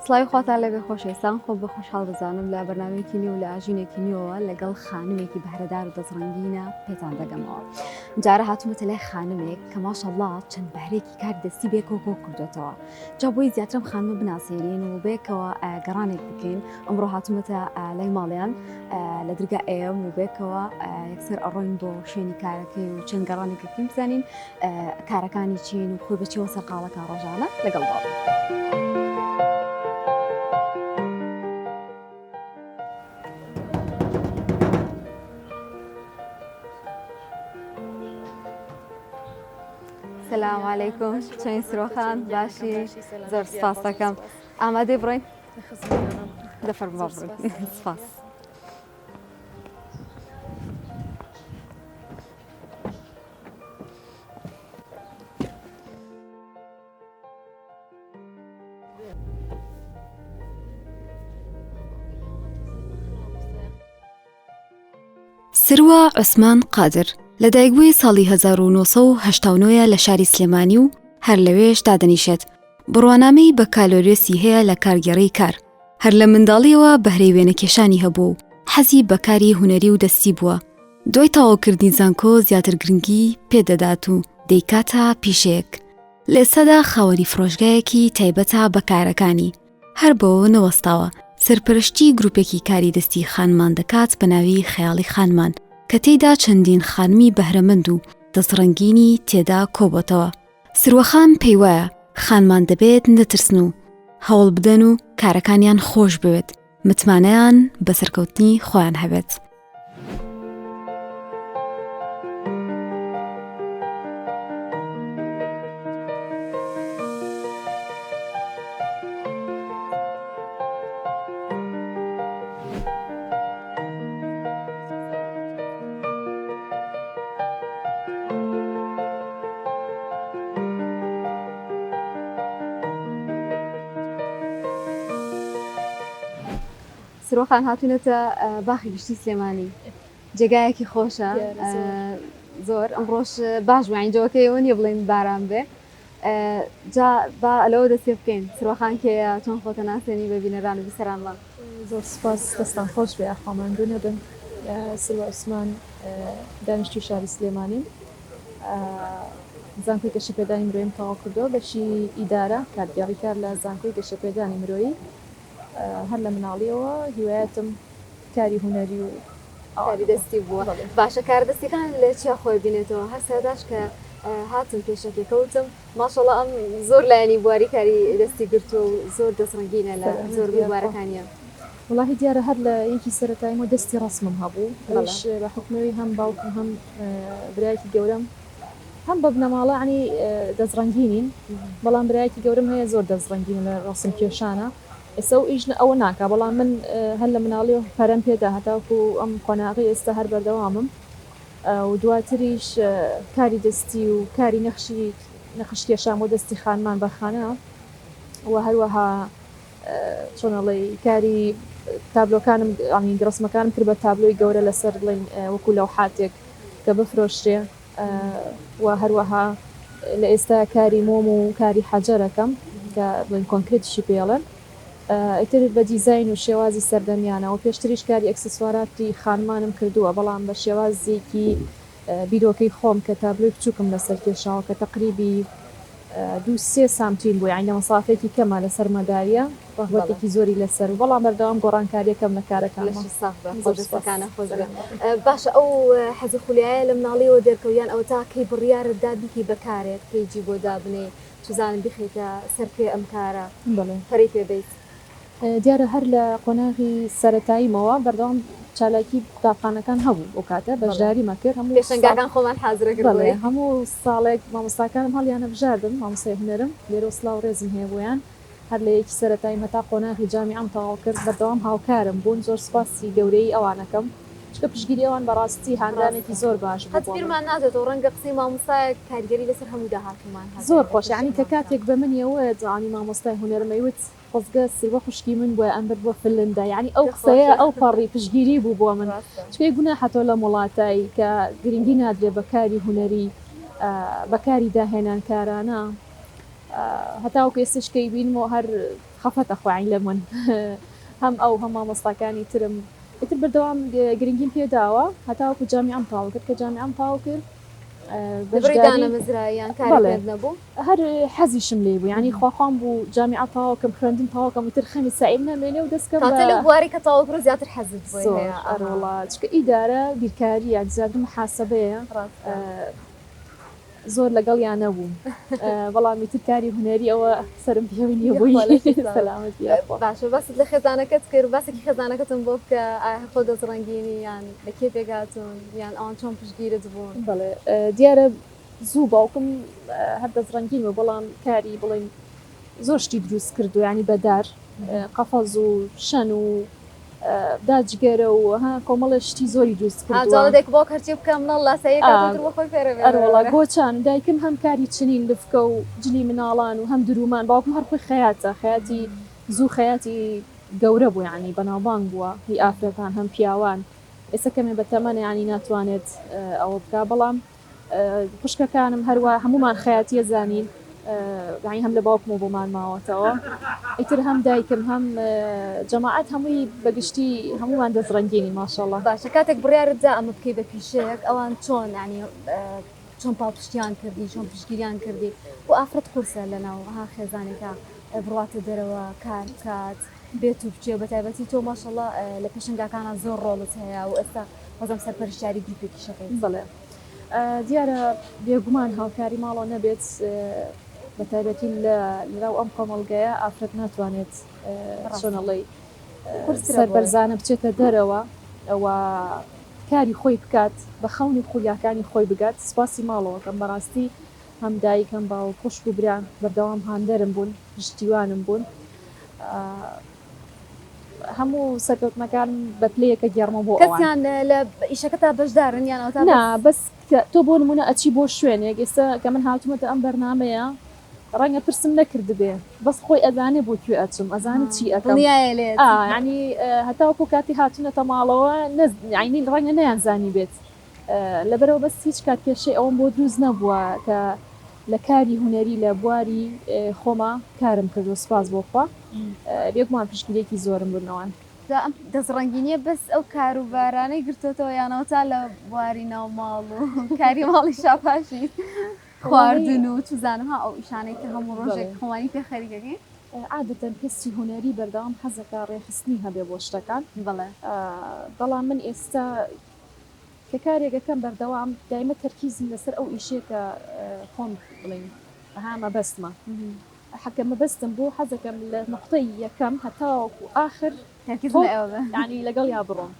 سڵاوی خواتان لێبێ خۆشەویستان خۆم بە خۆشحاڵ دەزانم لە بەرنامەیەکی نوێ و لە ئاژینێکی نوێوە لەگەڵ خانمێکی بەهرەدار و دەستڕەنگینە پێتان دەگەمەوە جارە هاتوومەتە لای خانمێک کە ماشەڵڵا چەند بەهرێکی کاری دەستی بێکەوە کۆ کردوێتەوە جا بۆی زیاترم خانمە بناسێنین و بێکەوە گەڕانێک بکەین ئەمڕۆ هاتوومەتە لای ماڵیان لە درگا ئێم و بێکەوە یەکسەر ئەڕۆین بۆ شوێنی کارەکەی و چەند گەڕانێکەکەین بزانین کارەکانی چین و خۆی بەچیەوە سەرقاڵەکە ڕۆژانە لەگەڵ باوک. سلام علیکم چۆنی سرۆخان باشی زۆر سپاس دەکەم ئامادەی بڕۆین دەفەرموو بڕۆین سپاس. سروە عوسمان قادر لەدایکبووی ساڵی 1989 ە لە شاری سلێمانی و هەر لەوێش دادەنیشێت، بڕوانامەی بەکالۆریۆسی هەیە لە کارگێڕیی کار. هەر لە منداڵییەوە بەهرەی وێنەکێشانی هەبووە و حەزی بە کاری هونەری و دەستی بووە، دوای تەواوکردنی زانکۆ زیاتر گرنگی پێ دەدات و دەیکاتە پیشەیەک. لە ئێستادا خاوەنی فرۆشگایەکی تایبەتە بە کارەکانی، هەر بەوە نەوەستاوە، سەرپەرشتی گروپێکی کاری دەستی خانمان دەکات بە ناوی خەیاڵی خانمان کە تێیدا چەندین خانمی بەهرەمەند و دەستڕەنگینی تێدا کۆبۆتەوە. سروەخان پێیوایە خانمان دەبێت نەترسن و هەوڵ بدەن و کارەکانیان خۆش بوێت، متمانەیان بە سەرکەوتنی خۆیان هەبێت. سرۆخان هاتوونەتە باخی گشتی سلێمانی جێگایەکی خۆشە زۆر ئەمڕۆش باش بووین جەوەکەیەوە نییە بڵێن باران بێ جا با لەوە دەست پێ بکەین سرۆخان کێیە چۆن خۆتە ناسێنی بە بینەران و بیسەرانمان زۆر سوپاس دەستان خۆش بێ ئاخوا ماندوو نەبن سروە عوسمان دانیشتوی شاری سلێمانیم زانکۆی گەشەپێدانی مرۆییم تەواو کردووە بەشی ئیدارە کارگێڕی کار لە زانکۆی گەشەپێدانی مرۆیی هەر لە مناڵیەوە هیوایەتم کاری هونەری و کاری دەستی بووە باشە کارە دەستیەکان لە چیا خۆی بینێتەوە هەر سەرەتاش کە هاتم پێشەکێ کەوتم ماشەڵا ئەم زۆر لایەنی بواری کاری دەستی گرتووە و زۆر دەست ڕەنگینە لە زۆربەی بوارەکانیە. وەڵاهی دیارە هەر لە یەکی سەرەتاییمەوە دەستی ڕەسمم هەبوو ئەویش بە حوکمەوەی هەم باوکم هەم برایەکی گەورەم هەم بە بنەماڵە یانی دەست ڕەنگینین بەڵام برایەکی گەورەم هەیە زۆر دەست ڕەنگینە لە ڕەسم کێشانە ئێستا ئەو ئیش ئەوە ناکا بەڵام من هەر لە مناڵیەوە پەرەم پێدا هەتاکو ئەم قۆناغەی ئێستا هەر بەردەوامم و دواتریش کاری دەستی و کاری نەخشی نەخش کێشان بۆ دەستی خانمان بە خانە و هەروەها چۆن ئەڵێی کاری تابلۆکانم یانی ڕەسمەکانم کرد بە تابلۆی گەورە لەسەر بڵێین وەکو لەوحاتێک کە بفرۆشرێ و هەروەها لە ئێستا کاری مۆم و کاری حەجەرەکەم کە بڵێن کۆنکرێتیشی پێڵێن ئیتر بە دیزاین و شێوازی سەردەمیانە و پێشتریش کاری ئەکسسواراتی خانمانم کردووە بەڵام بە شێوازێکی بیرۆکەی خۆم کە تابلۆی بچووکم لەسەر کێشاوە کە تەقریبی دوو سێ سانتیم بوو یانی لە مەسافەیەکی کەمە لەسەر مەداریە ڕەغبەتێکی زۆری لەسەر بوو بەڵام بەردەوام گۆڕانکاریەکەم لە کارەکانما. لەشت ساغ بێ خۆ دەستەکانت خۆش بێ. باشە ئەو حەز و خولیایە لە مناڵیەوە دەرکەوت یان ئەوەتا کەی بڕیارت دا بیکەی بە کارێک پەیجی بۆ دابنێی چوزانم بیخەیتە سەر پێ ئەم کارە پەرەی پێ بەیت؟ دیارە هەر لە قۆناغی سەرەتاییمەوە بەردەوام چالاکی قوتابخانەکان هەبوو ئەو کاتە بەشداریمە کرد هەموو پێشەنگاکان خۆمان حازرە کرد بەڵێ هەموو ساڵێک مامۆستاکانم هەڵیانەبژاردم مامۆستای هونەرم لێرەوە سڵاو ڕێزم هەیە بۆیان هەر لە یەکی سەرەتاییم هەتا قۆناغی جامیعەم تەواو کرد بەردەوام هاوکارم بوون زۆر سوپاسی گەورەیی ئەوان ئەکەم چونکە پشتگیری ئەوان بەڕاستی هاندانێکی زۆر باش بوو قەت بۆ من. بیرمان ناچێتەوە ڕەنگە قسەی مامۆستایەک کاریگەری لەسەر هەموو داهاتوومان هەبێ زۆر خۆشە یانی کە کاتێک بە منی ئەوت یانی مامۆستای هونەرم ئەیوت خۆزگە سروە خوشکی من بوایە ئەمبرد بۆ فنلندا یانی ئەو قسەیە ئەو پەڕی پشتگیری بوو بۆ من چونکە گوناحە تۆ لەم وڵاتای کە گرنگی نادرێ بە کاری هونەری بە کاری داهێنانکارانە هەتاوەکو ئێستەش کە ئەیبینمەوە هەر. خەفەتە خۆیانی لە من هەم ئەو هەم مامۆستاکانی ترم ئیتر بەردەوام گرنگیم پێ داوە هەتاوەکو جامیعەم تەواو کرد کە جامیعەم تەواو کرد بەشداری دانەمەزرا یان کاری بەڵێ پێت نەبوو؟ هەر حەزیشم لێی بوو یانی خواخوام بوو جامیعە تەواو کەم خوێندن تەواو کەم ئیتر خەمی سائیم نەمێنێ و دەست کەم کاتێ بە لەو بوارەی کە تەواو کرد زیاتر حەزت بۆی زۆر هەیە ئەرێ ئەها وەڵا چونکە ئیدارە بیرکارییە زیاتر محاسەبەیە ڕاستە. زۆر لەگەڵیا نەبووم بەڵام ئیتر کاری هونەری ئەوە سەرم پێوەی نییە بۆی یاخوا لەشت ساغ. سەلامەتی یاخوا. باشە باست لە خێزانەکەت کرد باسێکی خێزانەکەتم بۆ بکە ئایا هەر خۆت دەستڕەنگینی یان لە کێ پێکهاتوون یان ئەوان چۆن پشتگیرت بوون؟ بەڵێ دیارە زوو باوکم هەر دەستڕەنگین بوو بەڵام کاری بڵێین زۆر شتی دروست کردووە یانی بە دار قەفەز و شەن و دا جگەرە و ها کۆمەڵێ شتی زۆری دروست کردووە. جا دایک و باوک هەرچی بکە مناڵ لاسایی ئەکات و تر بۆ خۆی فێرە بێ. ئەروەڵا گۆچان دایکم هەم کاری چنین لفکە و جلی مناڵان و هەم درومان باوکم هەر خۆی خەیاتە خەیاتی زوو خەیاتی گەورە بوو یانی بەناوبانگ بووە هی ئافرەتان هەم پیاوان ئێستا کەمێ بە تەمەنە یانی ناتوانێت ئەوە بکا بەڵام خوشکەکانم هەروا هەموومان خەیاتیە زانین یانی هەم لە باوکمەوە بۆمان ماوەتەوە ئیتر هەم دایکم هەم جەماعەت هەمووی بەگشتی هەموومان دەست ڕەنگینین ماشاءاللە. باشە کاتێک بڕیارت دا ئەمە بکەی بە پیشەیەک ئەوان چۆن یانی چۆن پاڵپشتیان کردی چۆن پشتگیریان کردی بۆ ئافرەت قورسە لەناو ها خێزانێکا بڕواتە دەرەوە کار بکات بێت و بچێ بەتایبەتی تۆ ماشاءاللە لە پێشەنگاکانا زۆر ڕۆڵت هەیە و ئێستا وەزم سەرپەرشتیاری گروپێکیش ئەکەیت. بەڵێ دیارە بێگومان هاوکاری ماڵەوە نەبێت بە تایبەتی لە لەناو ئەم کۆمەڵگەیە ئافرەت ناتوانێت چۆن ئەڵێی سەربەرزانە بچێتە دەرەوە و کاری خۆی بکات بە خەون و خولیاکانی خۆی بگات سوپاسی ماڵەوەکەم بەڕاستی هەم دایک هەم باوک خوشک و برا بەردەوام هاندەرم بوون پشتیوانم بوون هەموو سەرکەوتنەکانم بە پلەیەکە گێڕمەوە بۆ ئەوان. کەسیان لە ئیشەکەتا بەشدارن یان ئەوەتا نا بەس تۆ بۆ نموونە ئەچی بۆ شوێنێک ئێستا کە من هاتوومەتە ئەم بەرنامەیە ڕەنگە پرسم نەکردبێ بەس خۆی ئەزانێ بۆ کوێ ئەچم ئەزانێ چی ئەکەم دڵنیایە لێت. ئا یانی هەتاوەکو کاتی هاتوونەتە ماڵەوە نەز یانی ڕەنگە نەیانزانیبێت لەبەرئەوە بەس هیچ کات کێشەی ئەوەم بۆ دروست نەبووە کە لە کاری هونەری لە بواری خۆما کارم کردووە سوپاس بۆ خوا بێگومان پشتگیریەکی زۆرم بوون ئەوان. جا ئەم دەستڕەنگینیە بەس ئەو کاروبارانەی گرتۆتەوە یان ئەوەتا لە بواری ناو ماڵ و کاری ماڵی شاپاشی خواردن و چزانم ها ئەو ئیشانەی کە هەموو ڕۆژێک خۆمانی پێ خەریکەکەین؟ عادەتەن کەسی هونەری بەردەوام حەزەکا ڕێخستنی هەبێ بۆ شتەکان بەڵێ. بەڵام من ئێستا کە کارێک ئەکەم بەردەوام دایمە تەرکیزم لەسەر ئەو ئیشەیە کە خۆم بڵێین ها مەبەستمە حەکە مەبەستم بوو حەزەکەم لە نوقتەی یەکەم هەتاوەکو ئاخر تەرکیزم لە ئێوە بێ یانی لەگەڵیا بڕۆم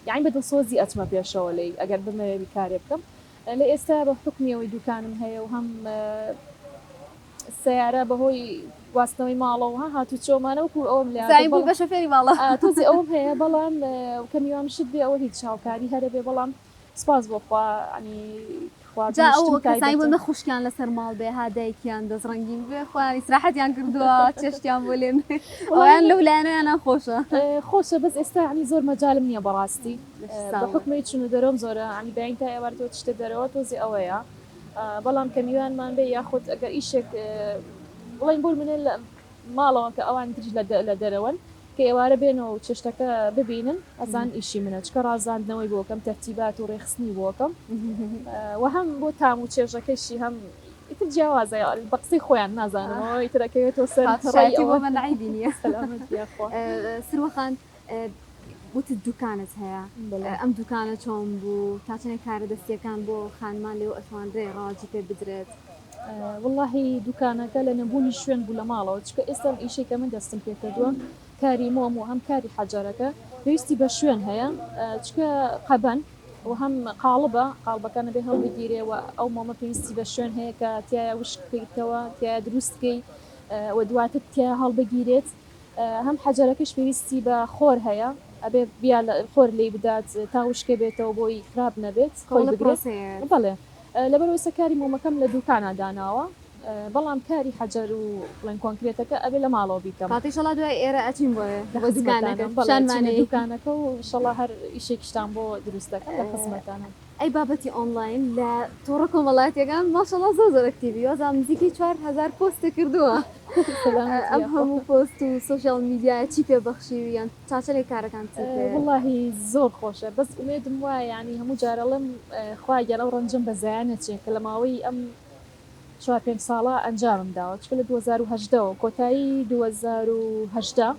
یانی بە دڵسۆزی ئەچمە پێشەوە لێی ئەگەر بمەوێ کارێ بکەم لە ئێستا بە حوکمی ئەوەی دوکانم هەیە و هەم سەیارە بەهۆی گواستنەوەی ماڵەوە ها هاتوچۆمانە وەکو ئەوەم لێ زین بووی بە شۆفێری ماڵەوە. تۆزێ ئەوەم هەیە بەڵام کە میوان شت بێ ئەوە هیچ هاوکاری هەرە بێ بەڵام سپاس بۆ خوا ینی خواردن جا ئەو شتم کەسانی بۆ تایبەتە. نە خوشکیان لەسەر ماڵ بێ ها دایکیان دەست ڕەنگین بێ خۆیان ئیسراحەتیان کردووە چێشتیان بۆ لێن ئەویان لەو لایەنەیانە خۆشە. خۆشە بەس ئێستا ینی زۆر مەجالم نییە بەڕاستی بە حوکمی چونە دەرەوەم زۆرە ینی بەیانی تا ئێوارە تۆ چیتە دەرەوە تۆزێ ئەوەیە بەڵام کە میوانمان بێ یاخود ئەگەر ئیشێک بڵێین بۆ نمونە لە ماڵەوە کە ئەوان تریش لە دەرەوەن کە ئێوارە بێنەوە و چێشتەکە ببینن ئەزان ئیشی منە چکە ڕازاندنەوەی بۆ کەم تەرتیبات و ڕێخستنی بۆ کەم و هەم بۆ تام و چێژەکەشی هەم ئیتر جیاوازە بە قسەی خۆیان نازانمەوە ئیتر ئەکەوێتەوە سەر ڕای پادشایەتی بۆ ئەوە من عەیبی نییە. سەلامەت یاخوا. سروە خان وتت دوکانت هەیە ئەم دوکانە چۆن بوو تا چەندێک کارە دەستیەکان بۆ خانمان لێو ئەتوانرێ ڕەواجی پێ بدرێت؟ وەڵاهی دوکانەکە لە نەبوونی شوێن بوو لە ماڵەوە چونکە ئێستا ئەم ئیشەی کە من دەستم پێ کردووە کاری مۆم و هەم کاری حەجەرەکە پێویستی بە شوێن هەیە چونکە قەبەن و هەم قاڵبە قاڵبەکان ئەبێ هەڵبگیرێ و ئەو مۆمە پێویستی بە شوێن هەیە کە تیایا وشک بکەیتەوە تیایا دروست بکەی و دواتر تیایا هەڵبگیرێت هەم حەجەرەکەش پێویستی بە خۆر هەیە ئەبێ بیا خۆر لێی بدات تا وشکە بێتەوە بۆی خراپ نەبێت خۆی کۆمەڵە بگرێت پرۆسەیە. بەڵێ لەبەرئەوەی ئێستا کاری مۆمەکەم لە دوکانا داناوە بەڵام کاری حەجەر و بڵێن کۆنکرێتەکە ئەبێ لە ماڵەوە بیکەم. کاتێ ئیشەڵا دوای ئێرە ئەچین بۆ لە بۆ دوکانەکەت خزمەتانم بەڵێ پیشانمان ئەچینە ئەی. دوکانەکە و ئیشەڵا هەر ئیشێکیشتان بۆ دروست دەکەم لە خزمەتانم. ئەی بابەتی ئۆنڵاین لە تۆڕە کۆمەڵایەتیەکان ماشەڵا زۆر زۆر ئەکتیڤی وازانم نزیکەی 4000 پۆستت کردووە. ئەم هەموو پۆست و سۆشیال میدیایە چی پێ بەخشیوی یان تا چەندێک کارەکان چی پێ؟ وەڵاهی زۆر خۆشە بەس ئومێدم وایە یانی هەموو جار ئەڵێم خوایە گیان ئەو ڕەنجەم بە زایە نەچێ کە لە ماوەی ئەم چوار پێنج ساڵە ئەنجامم داوە چونکە لە 2018 وە کۆتایی 2018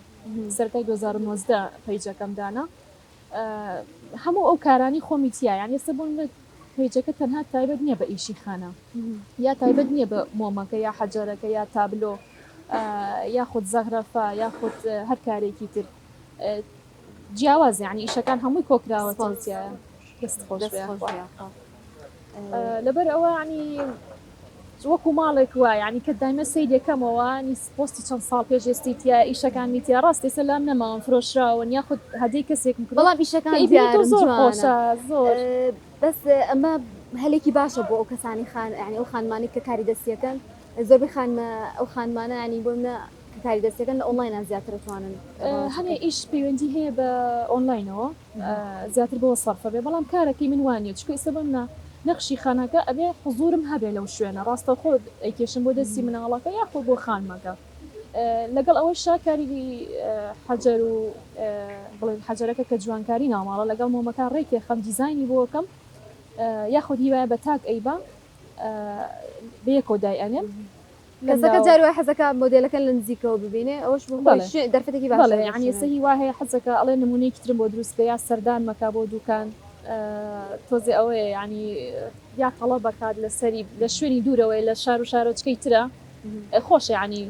سەرەتای 2019 پەیجەکەم دانا هەموو ئەو کارانی خۆمی تیا یان ئێستا بۆ منە پەیجەکە تەنها تایبەت نییە بە ئیشی خانە یا تایبەت نییە بە مۆمەکە یا حەجەرەکە یا تابلۆ یاخود زەغرەفە یاخود هەر کارێکی تر جیاواز یعنی ئیشەکان هەمووی کۆکراوەتەوە تیایە دەست خۆش بێ لەبەر ئەوە ینی وەکو ماڵێک وایە یانی کە دایمە سەیرێکەمەوە ینی پۆستی چەند ساڵ پێش ئێستی تیا ئیشەکانمی تیا ڕاست ئێستا لام نەماون فرۆشراون یاخود هەدیەی کەسێکم کردوە بەڵام ئیشەکان کە ئەیبینی تۆ دیارن زۆر جوانە خۆشە زۆر بەس ئەمە هەلێکی باشە بۆ ئەو کەسانی خان یانی ئەو خانمانەی کە کاری دەستیەکەن زۆربەی خانمە ئەو خانمانە یانی بۆ منە کە کاری دەستیەکەن لە ئۆنلاینان زیاتر ئەتوانن ڕاوەشی هەنێ بکەن. ئیش پەیوەندی هەیە بە ئۆنلاینەوە زیاتر بۆ سەرفە بێ بەڵام کارەکەی من وانیە چونکە ئیستا بۆ منە نەخشی خانەکە ئەبێ حزورم هەبێ لەو شوێنە ڕاستەوخۆ ئەیکێشم بۆ دەستی مناڵەکە یاخۆ بۆ خانمەکە لەگەڵ ئەوەشا کاری حەجەر و بڵێن حەجەرەکە کە جوانکاری ناوماڵە لەگەڵ مۆمەکە ڕێکێ خەم دیزاینی بۆکەم یاخود هیوایە بە تاک ئەیبا بەیەکەوە دای ئەنێم. کەسەکە جار وایە حەزەکا مۆدێلەکە لە نزیکەوە ببینێ ئەوەش بۆ خۆی شوێن دەرفەتێکی باشە بەڵێ یانی ئێستا هی وا هەیە حەزەکا ئەڵێ نموونەیەکی ترم بۆ دروست کە یا سەردان مەکا بۆ دوکان تۆزێ ئەوەیە یانی یا تەڵەب ئەکات لەسەری لە شوێنی دوورەوەی لە شار و شارۆچکەی ترە خۆشە یانی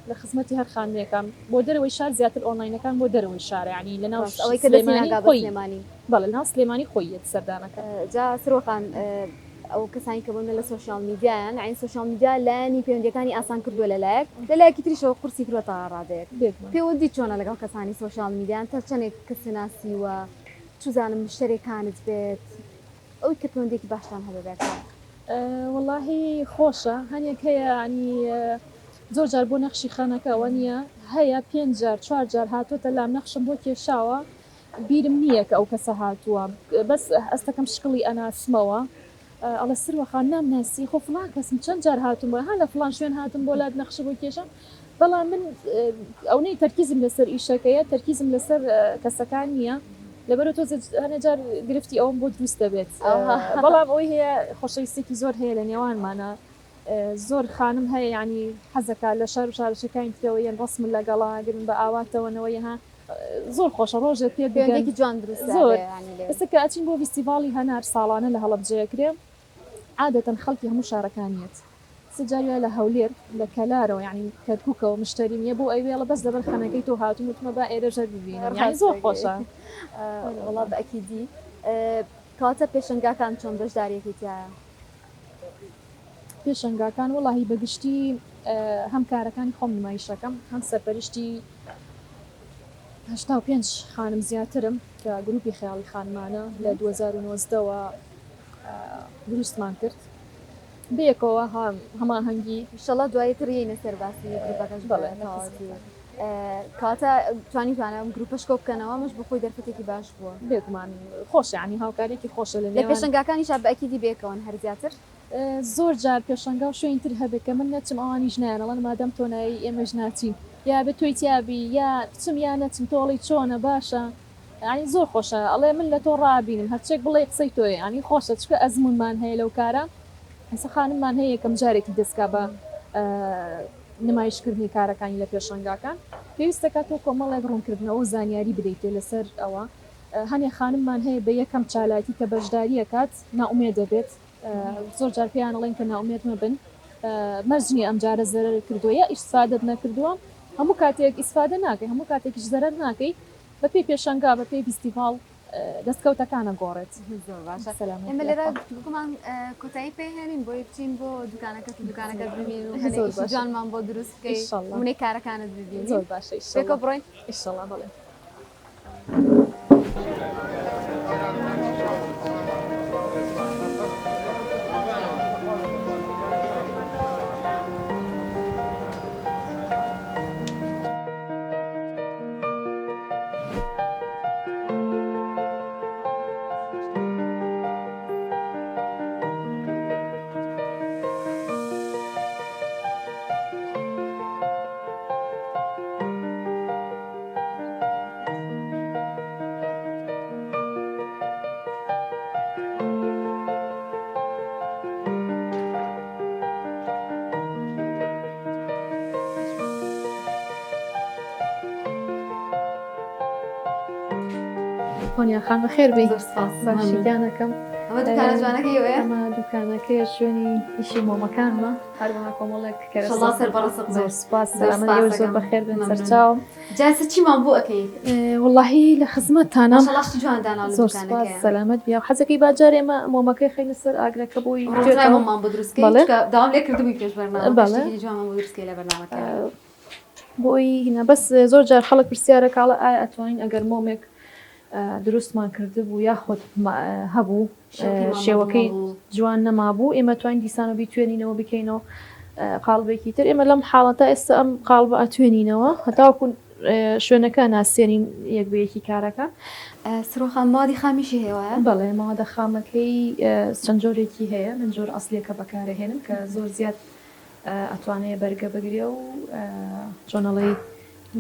لە خزمەتی هەر خانمێکم بۆ دەرەوەی شار زیاتر ئۆنلاینەکان بۆ دەرەوەی شارە یانی لە ناو ئەوەی کە دەستی سلێمانی ناگا بە خۆی سلێمانی بەڵێ لە ناو سلێمانی خۆی یەت سەردانەکە. جا سروە خان ئەو کەسانی کە بۆنە لە سۆشیال میدیایان یانی سۆشیال میدیا لایەنی پەیوەندیەکانی ئاسان کردووە لە لایەک لە لایەکی تریشەوە قورسی کردووە تا ڕادەیەک بێگومان. پەیوەندی چۆنە لەگەڵ کەسانی سۆشیال میدیان تا چەندێک کەسە ناسیوە چوزانم مشتەرێکانت بێت ئەوی کە پەیوەندیەکی باشتان هەبێ بێکەوە. وەڵاهی خۆشە هەنێک هەیە یانی زۆر جار بۆ نەخشی خانەکە ئەوە نییە هەیە پێنج جار چوار جار هاتۆتە لام نەخشم بۆ کێشاوە بیرم نییە کە ئەو کەسە هاتووە بەس ئەستەکەم شکڵی ئەناسمەوە ئەڵێ سروە خان نامناسی خۆ فڵان کەسم چەند جار هاتووم ها لە فڵان شوێن هاتم بۆ لات نەخشە بۆ کێشام بەڵام من ئەونەی تەرکیزم لەسەر ئیشەکەیە تەرکیزم لەسەر کەسەکان نییە لەبەرە تۆزێ هەنێ جار گرفتی ئەوم بۆ دروست دەبێت بەڵام ئەوەی هەیە خۆشەویستێکی زۆر هەیە لە نێوانمانە زۆر خانم هەیە یعنی حەزەکە لە شار و شارەکانی ترەوە یەن ڕسم لەگەڵا گرن بە ئاواتەوەنەوەی ها زۆر خۆشە ڕۆژێ پێ بگەن پەیوەندیەکی جوان دروست زۆر ئەبێ یانی لێ. ئێستا کە ئەچین بۆ ڤیستیڤاڵی هەنار ساڵانە لە هەڵەبجە ئەکرێ عادەتەن خەڵکی هەموو شارەکان یەت سێ جاری وایە لە هەولێر لە کەلارەوە یانی کەرکوکەوە مشتەریم یە بۆ ئەوێ ئەڵێ بەس لەبەر خەنەکەی تۆ هاتووم وتمە با ئێرەش هەر ببینم یانی زۆر خۆشە. وەڵا بە ئەکیدی کەواتە پێشەنگاکان چۆن بەشداریەکی تیایە؟ پێشەنگاکان وەڵاهی بە گشتی هەم کارەکانی خۆم نمایشەکەم هەم سەرپەرشتی 85 خانم زیاترم کە گروپی خەیاڵی خانمانە لە 2019 وە دروستمان کرد بەیەکەوە هەماهەنگی. ئیشەڵا دوایی تر یەینە سەر باسی گروپەکەش بەڵێ بە تەواوەتی. کەواتە توانیتانە ئەم گروپەش کۆ بکەنەوە ئەمەش بۆ خۆی دەرفەتێکی باش بووە. بێگومان خۆشە یانی هاوکاریەکی خۆشە لە لە نێوان. پێشەنگاکانیشا بە ئەکیدی بەیەکەوەن هەر زیاتر. زۆر جار پێشەنگا و شوێنی تر هەبێ کە من نەچم ئەوانیش نایەن ئەڵێن مادەم تۆ نایەی ئێمەش ناچین یا ئەبێ تۆی تیا بی یا بچم یا نەچم تۆ ئەڵێی چۆنە باشە یانی زۆر خۆشە ئەڵێ من لە تۆ ڕابینم هەرچێک بڵێی قسەی تۆیە یانی خۆشە چونکە ئەزموونمان هەیە لەو کارە ئێستا خانممان هەیە یەکەم جارێتی دەستکا بە نمایشکردنی کارەکانی لە پێشەنگاکان پێویستە کە تۆ کۆمەڵێک ڕوونکردنەوە و زانیاری بدەیتێ لەسەر ئەوە هەنێ خانممان هەیە بە یەکەم چالاکی کە بەشداری ئەکات نائومێد دەبێت زۆر جار پێیان ئەڵێن کە نائومێد مەبن مەرج نییە ئەم جارە زەرەرت کردووە یا ئیسفادەت نەکردووە هەموو کاتێک ئیسفادە ناکەی هەموو کاتێکیش زەرەر ناکەی بەپێی پێشەنگا بەپێی فیستیڤاڵ دەستکەوتەکان ئەگۆڕێت. زۆر باشە سەلامەتی ئێمە لێرە یاخوا. گفتوگۆمان کۆتایی پێ هێنین بۆی بچین بۆ دوکانەکەت و دوکانەکەت ببینین و هەنێ زۆر ئیشی باشە جوانمان بۆ دروست بکەی ئیشەڵا نمونەی کارەکانت ببینین زۆر باشە ئیشەڵا پێکەوە بڕۆین ئیشەڵا بەڵێ. هۆنیا خان بەخێر بێی. زۆر سپاس. باشی گیانەکەم. ئەمە دوکانە جوانەکەی ئێوەیە؟ ئەمە دوکانەکەیە شوێنی ئیشی مۆمەکانمە هەروەها کۆمەڵێک کەرەسە. ئیشەڵا سەر بەڕزق بێ. زۆر سپاس سەلامەت ئێوەش زۆر بەخێر بێن سەرچاوم. جا ئێستا چیمان بۆ ئەکەی؟ وەڵاهی لە خزمەتتانام. ماشەڵا شتی جوان داناوە لە زۆر سپاس دوکانەکەیا. سەلامەت بی. حەزەکەی با جارێ ئێمە مۆمەکەی خەینە سەر ئاگرەکە بۆی ڕۆترای بتوێتەوە. مۆممان بۆ دروست کەی بەڵێ. چونکە داوام لێ کردبووی پێش بەرنامەکە بەڵێ. شتێکی جوانمان بۆ دروست کەی لە بەرنامەکەیا. بۆی هینا بەس زۆر جار خەڵک پرسیارە کاڵە ئایا ئەتوانین ئەگەر مۆمێک دروستمان کردبوو یاخود هەبوو شێوەکەی جوان نەمابوو ئێمە توانین دیسانەوە بیتوێنینەوە بکەینەوە قاڵبێکی تر ئێمە لەم حاڵەتە ئێستا ئەم قاڵبە ئەتوێنینەوە هەتاوەکو شوێنەکە ناسێنین یەک بە یەکی کارەکە. سرۆخان مەوادی خامیشی هەیە وایە؟ بەڵێ مەوادە خامەکەی چەند جۆرێکی هەیە من جۆرە ئەسلیەکە بەکارەهێنم کە زۆر زیاد ئەتوانێ بەرگە بگرێ و چۆن ئەڵێی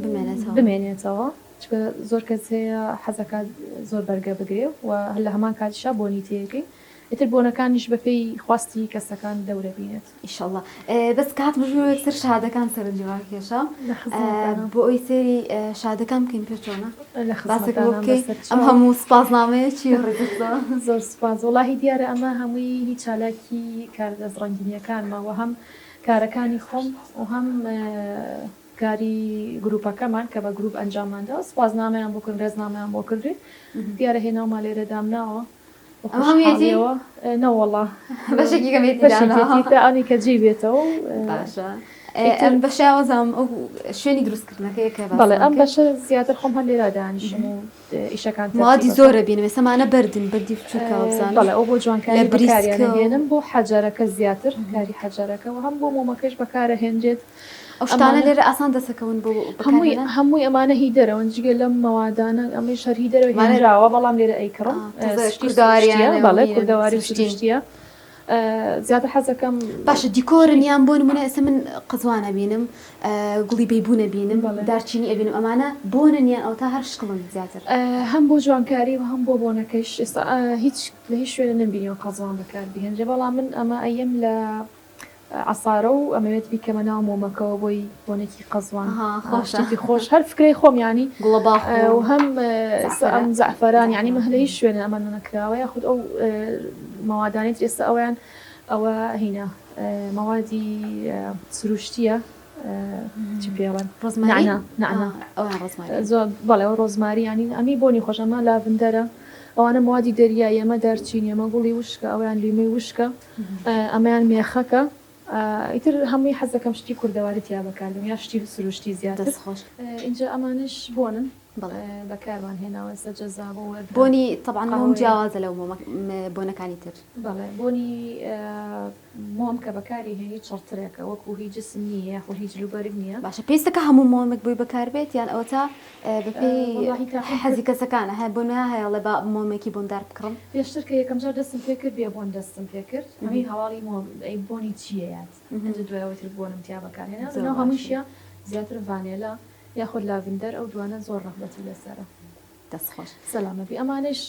بمێنێتەوە بمێنێتەوە چونکە زۆر کەس هەیە حەزەکات زۆر بەرگە بگرێ و لە هەمان کاتیشا بۆنی تێکەی ئیتر بۆنەکانیش بەپێی خواستی کەسەکان دەورە بینێت. ئیشەڵا بەس کە هاتمە ژوورەوە یەکسەر شەهادەکان سەرنجی ڕاکێشا لە خزمەتانم. بۆ ئەوەی سەیری شەهادەکان بکەین پێ چۆنە؟ لە باسێکم بۆ خزمەتانم بکەی بەسەر ئەم چاو. هەموو سوپاسنامەیە چییە ڕێزخزا؟ زۆر سوپاس وەڵاهی دیارە ئەمە هەمووی هی چالاکی کارە دەستڕەنگینیەکانمە وە هەم کارەکانی خۆم و هەم کاری گروپەکەمان کە بە گروپ ئەنجاممان داوە سوپاسنامەیان بۆ کردن ڕێزنامەیان بۆ کردوین دیارە هێناومە لێرە دامناوە بە ئەمە هەموویەتی؟ خۆشحاڵیەوە نەوەڵا بەشێکی کەمێتی بەشێکێتی داناوە تا ئەوەی کە جێی بێتەوە باشە ئیتر ئەم بەشە وەزام ئەو شوێنی دروستکردنەکەیە کە بەڵێ باسمان ئەم کرد بەشە زیاتر خۆم هەر لێرە دانیشم و ئیشەکان تەرتیب مەوادی ئەکەم. زۆرە بینم ئێستا مانە بەردن بەردی بچووکە وابزانم بەڵێ ئەو بۆ لە جوانکاری بەکاریان بریسکە و ئەهێنم بۆ حەجەرەکە زیاتر کاری حەجەرەکە و هەم بۆ مۆمەکەش بەکارەهێنرێت ئەو شتانە ئەمانە لێرە ئاسان دەسەکەون بۆ هەمووی بەکارهێنان؟ هەمووی ئەمانە هی دەرەوەن جگە لەم مەوادانە ئەمەیش هەر هی دەرەوە ئەمانە هێنراوە بەڵام لێرە ئەیکڕم تازە شتی سروشتیە کوردەواریانە و بەڵێ هینن کوردەواری و سروشتین. سروشتیە زیاتر حەزەکەم باشە دیکۆرن شتی یان بۆ نمونە ئێستا من قەزوان ئەبینم گوڵی بەیبون ئەبینم بەڵێ. دارچینی ئەبینم ئەمانە بۆنن یان ئەوەتا هەر شکڵن زیاتر؟ هەم بۆ جوانکاری و هەم بۆ بۆنەکەیش ئێستا هیچ لە هیچ شوێنێ نەمبینیوە قەزوان بەکار بهێنرێ بەڵام من ئەمە ئەیەم لە عەسارە و ئەمەوێت بیکەمە ناو مۆمەکەوە بۆی بۆنێکی قەزوان خۆشە شتێکی خۆش هەر فکرەی خۆم یانی گوڵەباخ و و هەم زەعفەران ئەم زەعفەران یانی مە لە زەعفەران هیچ شوێنێ ئەمە نەکراوە یاخود ئەو مەوادانەی تر ئێستا ئەویان ئەوە هینە مەوادی سروشتیە چی پێڵێن ڕۆزماری نەعنا نەعنا ئەویان ڕۆزماری زۆر بەڵێ ئەوە ڕۆزماری یانی ئەمی بۆنی خۆش ئەمە لاڤندەرە ئەوانە مەوادی دەریایی ئەمە دارچینی ئەمە گوڵی وشکە ئەویان لیمۆی وشکە ئەمەیان مێخەکە ئیتر هەمووی حەزەکەم شتی کوردەواری تیا بەکاربێنم یا شتی سروشتی زیاتر. دەست خۆش. ئینجا ئەمانەش بۆنن بەڵێ. بەکارمان هێناوە ئێستا جەزابە و وەردە بۆنی تەبعەن مۆم قاوەیە. جیاوازە لەو مۆمە بۆنەکانی تر. بەڵێ بۆنی مۆم کە بەکاری هێنی چڕترێکە وەکو هی جسم نییە یاخود هی جلوبەرگ نییە. باشە پێویستە کە هەموو مۆمێک بۆی بەکاربێت یان ئەوەتا بەپێی وەڵاهی تاقیم حەزی کرد. کەسەکانە هەیە بۆ نمونە هەیە ئەڵێ با مۆمێکی بۆندار بکڕم. پێشتر کە یەکەم جار دەستم پێ کرد بێ بۆن دەستم پێ کرد هەمی هەواڵی مۆم ئەی بۆنی چییە یاد ئینجا دوای ئەوەی تر بۆنم تیا بەکار هێنا زۆر لەناو باشە. هەموویشیا زیاتر ڤانێلا یاخود لاڤندەر ئەو دوانە زۆر ڕەغبەتی لەسەرە. دەست خۆش. سەلامەت بی ئەمانەیش